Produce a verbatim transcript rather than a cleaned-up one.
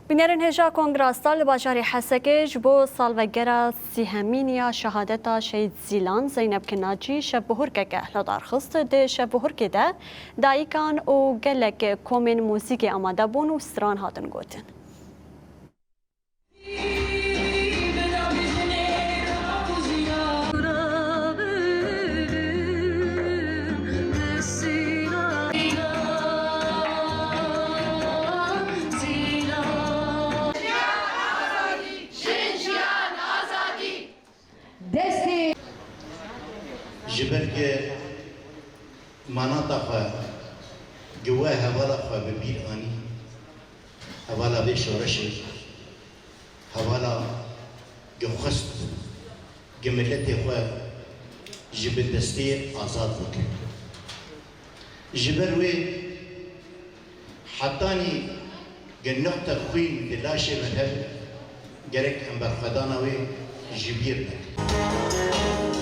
Bînerên hêja Kongra Star li bajarê Hesekê ji bo salvegera sîhemîn ya şehadeta Şehîd Zîlan Zeynep Kinacî şevbihurkeke li dar xist. Di şevbihurkê de dayikan û gelek komên muzîkê amade bûn û stran hatin gotin. Destê. Ji ber ku manata xwe, ku we hevala xwe bi bîr anî, hevala vê şoreşê, hevala ku xwest ku miletê xwe ji bindestiyê azad bike. Ji ber wê hetanî ku neqte xwîn di laşê me hebe, gerek em berxwedana wê ji bîr nekin.